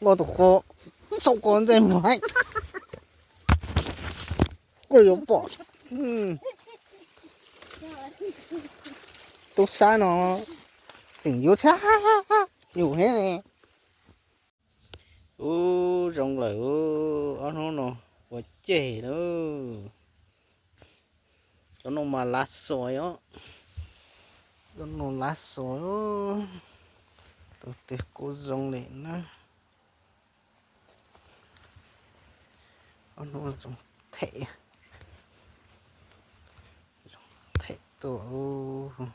Muaj tus qo, xauj qo ntsej muag, koj yuav pom. Tub sab no tseem yuav tshab yus thiab ne. Ub, zoo lawm, ob hnub no ua ceg lawm. Cov no mas lav xos os, cov no lav xos, tus twg kuj zoo li na. Ob hnub zoo them, zoo them tuaj.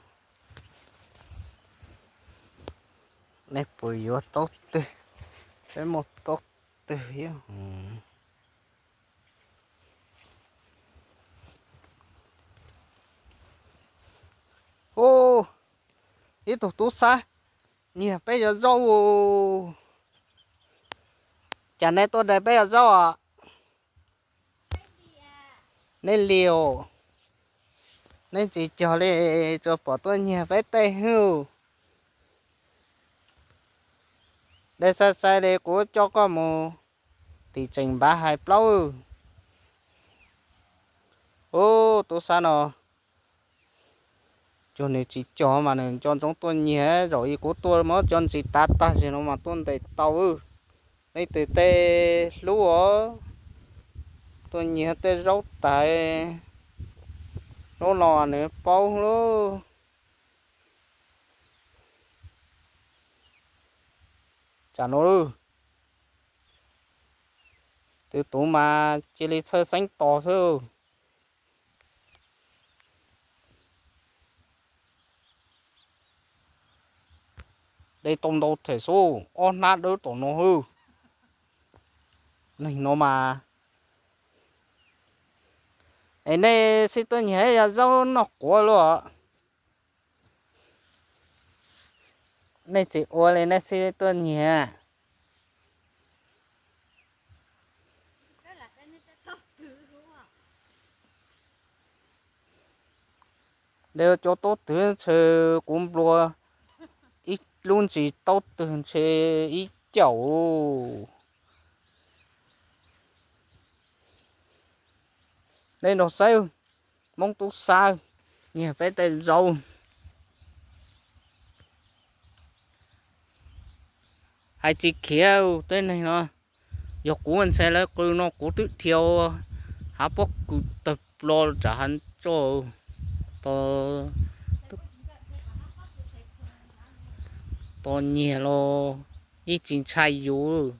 Nej puas yuav taub twg? Peb muaj taub twg thiab. Ub, ib tug tub sab nyiag peb cov zaub. Cas nej tuaj de peb cov zaub os? Nej liam, nej tsis cog li, tsuas pom tuaj nyiag peb tej hwj. De sai sai li kuv coj koj mus tim tseem npav hais plaub. Ub, tub sab no, cuag nws tsis cog mas nws nco ntsoov tuaj nyiag, zaum ib kuv tuaj muab cov ntsis tav tag sim no mas tuaj ntes tau. Leej twg tej hlub os, tuaj nyiag tej zaub tas, zaub no nws paub lauj. Tsam no twb tuv mas cia li txhawj xeeb tos xwb. De tau ntau them xwb, ob hnab dawb tom no xwb. Neeg no mas, es nej sib tuaj nyiag yog zaub noj quav luaj? Nej tsis ua li nej sib tuaj nyiag. De cov taub twg ntshe kuv nplua ib lub ntsis taub twg ntshe ib caum. Nej nrog saib, Hmoob tub sab nyiag peb tej zaub. Hais tsis khiav tej neeg no, yog kuv ntshai lawv qw no kuv twb dhia hav pob kws tawg plo tsam hav tso, tos nyiag los yeej tsis ntshai yus.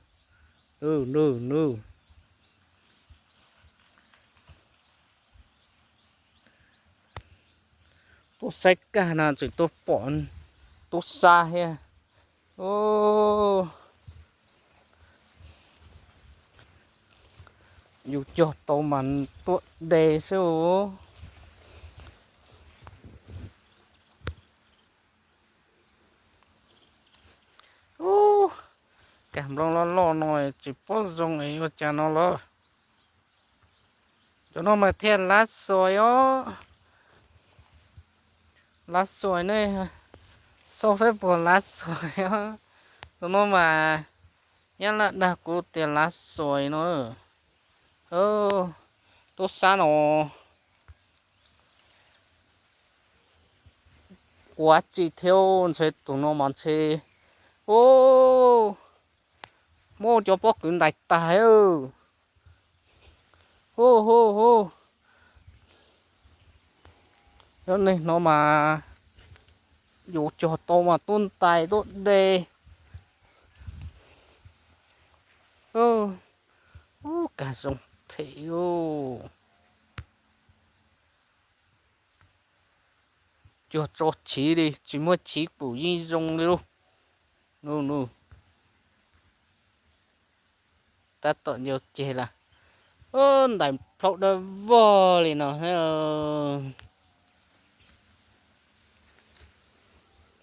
Nws, nws tuaj saib kag no tseem tuaj pom tub sab thiab. Yus cog tau mas tuaj de xwb. Ub, kag nplooj loj loj no tsis paub zoo es ua cas no los. Cov no mas thiaj lav xos os. Lav xos ne, xauj saib puas lav xos os. Cov no mas nyab laj dag kuv tias lav xos no. Tub sab no ua tsi thiab ntshe tus no mas ntshe, ub, muab cov pob kws ntais tag. Hu hu hu, cov neeg no mas yus cog tau mas tuaj ntais tuaj de. Ub, kag zoo them. Cuag tso chiv li, tsis muaj chiv pum yeej zoo li lauj. Nus, nus, tab tom nco ceg lawm. Ntais plhaub dawb vog li no.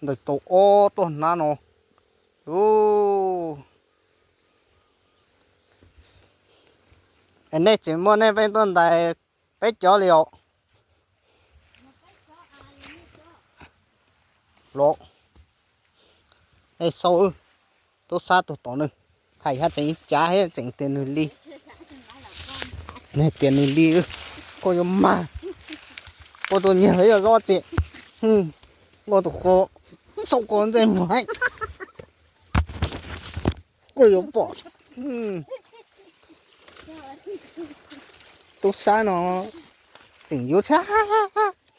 Ntais tau ob tog hnab no. Ub, es nej tseem muaj nej peb tuaj ntais peb cov li os? Los, nej xauj, tub sab tus tom nws, Hais hab tseem ib cav thiab tseem tias nws li, nws tias nws li, koj yuav mag, koj tuaj nyiag los yog zoj tsi? Koj tus qo, xauj koj ntsej muag, koj yuav pom. Tub sab no tseem yuav tshab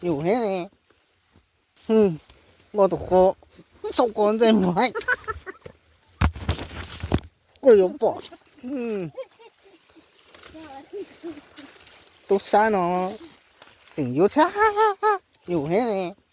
yus thiab. Koj tus qo, xauj koj ntsej muag, koj yuav pom. Tub sab no tseem yuav tshab yus thiab.